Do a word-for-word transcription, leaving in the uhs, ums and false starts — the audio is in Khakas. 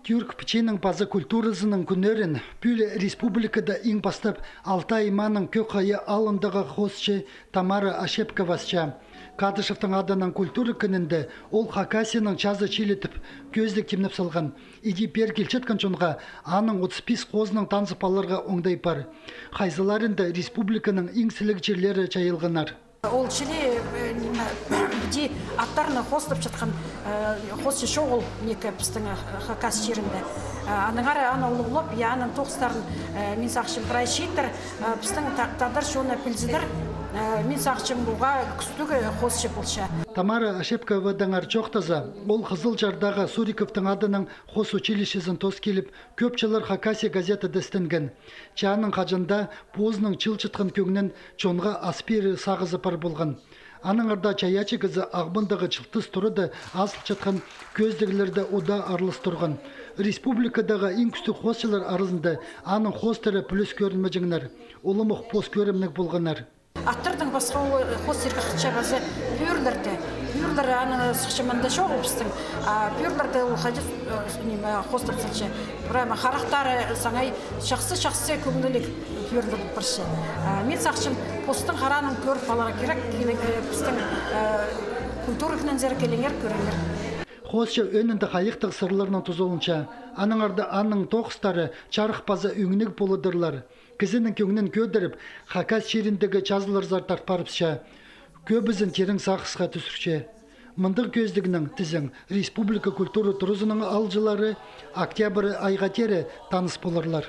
Тюрк пічиинің паза культуразының кӱннерін пӱӱл республикада иң пастап Алтай имааның Кӧк Хая аалындағы хоосчы Тамара Ошепкова асча. Кадышевтің адынаң культура кінінде ол Хакасияның чазы чилі тіп кӧзідіг тимнеп салған. Иди пеер килчеткен чонға аның отыс пис хоозынаң танызып аларға оңдай пар. Хайзыларында республиканың иң сіліг чирлері чайылғаннар. Ол чіли, э, ниме, піди аттарны хоостапчатхан, э, хоосчы чоғыл, неке, пістің, э, Хакас чирінде. Э, аннаңар аны улуғлап, я, аның тоғыстарын, э, мин сағынчам, прай чииттер, э, пістің та-, тадар чоны пілзіннер, э, мин сағынчам, уғаа кӱстіг, э, хоосчы полча. Тамара Ошепковадаңар чоохтаза, ол Хызылчардағы Суриковтың адынаң хоос училищезін тоос киліп, кӧп чыллар «Хакасия» газетада істенген. Че аның хаҷан даа позының чыылчатхан кӧңнін чонға ас пирер сағызы пар полған. Аннаңар даа чайаачы кізі Ағбандағы «Чылтыс» турада азылчатхан кӧзідіглерде удаа аралас турған. Республикадағы иң кӱстіг хоосчылар аразында аның хоостары пӱлес кӧрінмеҷеңнер, улам ох пос кӧрімніг полғаннар. Аттардаң пасха ол, э, хоостирға хынча паза пӱӱрлерде. Пӱӱрлер аны сыхча мында чоғыл пістің. А пӱӱрлерде ол хайди, э, ниме, хоостап салча. Прямо харахтары саңай чахсы-чахсы кӧңніліг пӱӱрлер парча. А мин сағынчам, постың хараанын кӧріп аларға кирек, киле-, э, пістің, э, культура кінінзер килеңер, кӧреңер. Хоосчы ӧӧнінде хайихтығ сырларнаң тузаланча. Аннаңар даа аның тоғыстары чарых паза ӱгнег поладырлар. Кізінің кӧңнін кӧдіріп, Хакас чиріндегі чазыларзар тарт парыбысча. Кӧбізін тирең сағысха тӱзірче. Мындағ кӧзідігнең тізең республика культура туразының аалҷылары октябрь айға теере таныс поларлар.